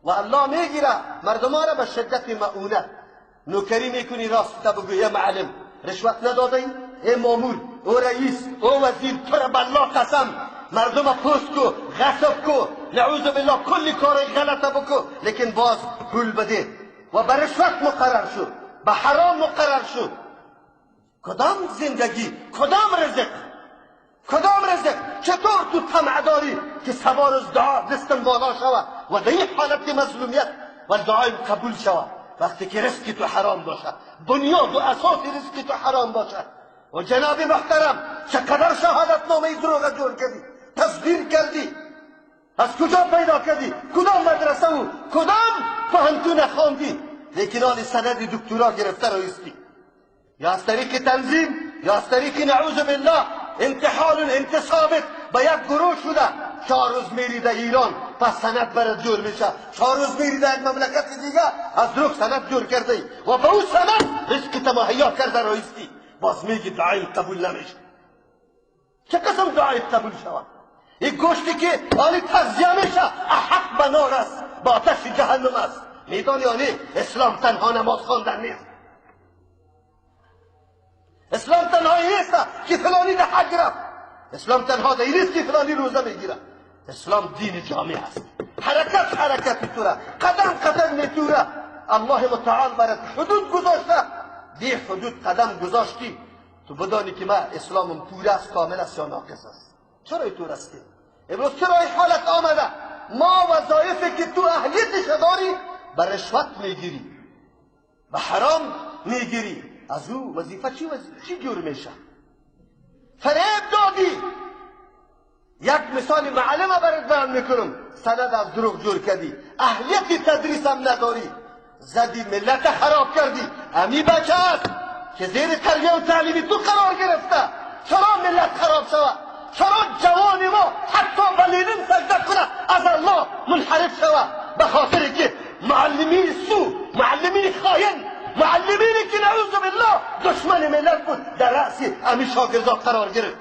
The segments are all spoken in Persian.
و الله میگیره مردم را به شدت مؤونه. نوکری میکنی راست تا بگو یا معلم رشوت نداده ای، ای مامور، او رئیس، او وزیر، تو را به الله قسم مردم پوست کو، غصب کو، نعوذ بالله کلی کار غلط بکو، لیکن باز پول بده و به رشوت مقرر شد، به حرام مقرر شد. کدام زندگی، کدام رزق، کدام رزق؟ چطور تو طمع داری که سوار از دعا دستم بالا شود و در این حالت مظلومیت و دعای قبول شود؟ وقتی که رزق تو حرام باشه، بنیاد و اساس رزق تو حرام باشه. و جناب محترم چقدر شهادت نامه دروغ جور کردی، تصدیق کردی، از کجا پیدا کردی؟ کدام مدرسه و کدام پوهنتون خواندی؟ لیکن آن سند دکترا گرفته رایستی، یا از طریق تنظیم یا از طریق نعوذ بالله انتحال و انتصابت به یک گروه شده. 4 روز میری در ایران پس سند برات جور میشه، 4 روز میری در یک مملکت دیگه از دروغ سند جور کرده ای و به او سند رزق تماهیا کرده رایستی. باز میگی دعای قبول نمیشه. چه قسم دعای قبول شود؟ این گوشتی که آنی تغذیه میشه احق به نار است، با آتش جهنم است. میدانی آنی اسلام تنها نماز خواندن نیست، اسلام تنها نیست که فلانی در حج رفت، اسلام تنها در نیست که فلانی روزه میگیره. اسلام دین جامع است، حرکت حرکت توره، قدم قدم میتوره. الله متعال برات حدود گذاشته، بی حدود قدم گذاشتی تو بدانی که من اسلامم پوره است، کامل است یا ناقص است. چرا اینطور هستی؟ امروز چرا این حالت آمده؟ ما وظایفی که تو اهلیتش داری به رشوت میگیری، به حرام میگیری. از او وظیفه چی جور میشه؟ فریب دادی. یک مثال معلم برات بیان میکنم، سند از دروغ جور کردی، اهلیت تدریس هم نداری، زدی ملت خراب کردی. امی بچه است که زیر تربیه و تعلیم تو قرار گرفته. چرا ملت خراب شود؟ چرا جوان ما حتی به لینین سجده کنه از الله منحرف شود؟ به خاطر که معلمین سو، معلمین خاین، معلمینی که نعوذ بالله دشمن ملت بود در رأس امی شاگردا قرار گرفت.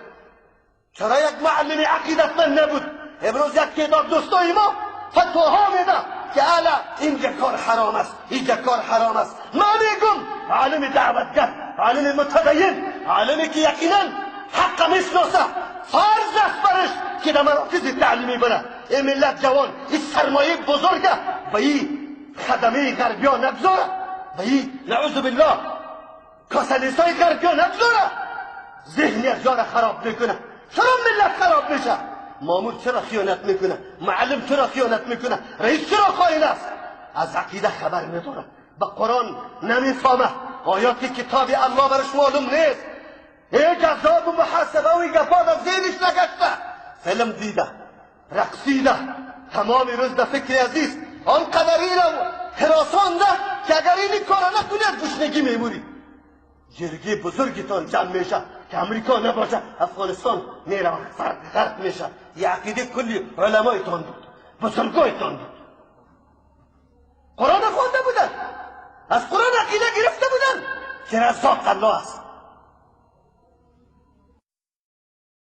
چرا یک معلم عقیدتمند نبود؟ امروز یک تعداد دوستای ما فتواها میده که الا اینجا کار حرام است، اینجا کار حرام است. ما میگم عالم دعوتگر، عالم متدین، عالمی که یقینا حق میشناسه، فرض است برش که در مراکز تعلیمی بره. این ملت جوان، این سرمایه بزرگه به این خدمه غربی ها نگذاره، به این نعوذ بالله کاسلیس های غربی ها نگذاره. ذهنیت جا را خراب میکنه. چرا ملت خراب میشه؟ مامور چرا خیانت میکنه؟ معلم چرا خیانت میکنه؟ رئیس چرا خائن است؟ از عقیده خبر نداره، به قرآن نمیفهمه، آیات کتاب الله برش معلوم نیست، هیچ عذاب و محاسبه و گپا در ذهنش نگشته. فیلم دیده، رقصیده، تمام روز در فکر عزیز آنقدر این هراسانده که اگر این کار نکنی از گشنگی میموری. جرگه بزرگتان جمع میشه که امریکا نباشه افغانستان میره غرق میشه. یه عقیده کلی علمایتان بود، بزرگایتان بود، قرآن خوانده بودن، از قرآن عقیده گرفته بودن که رزاق الله است.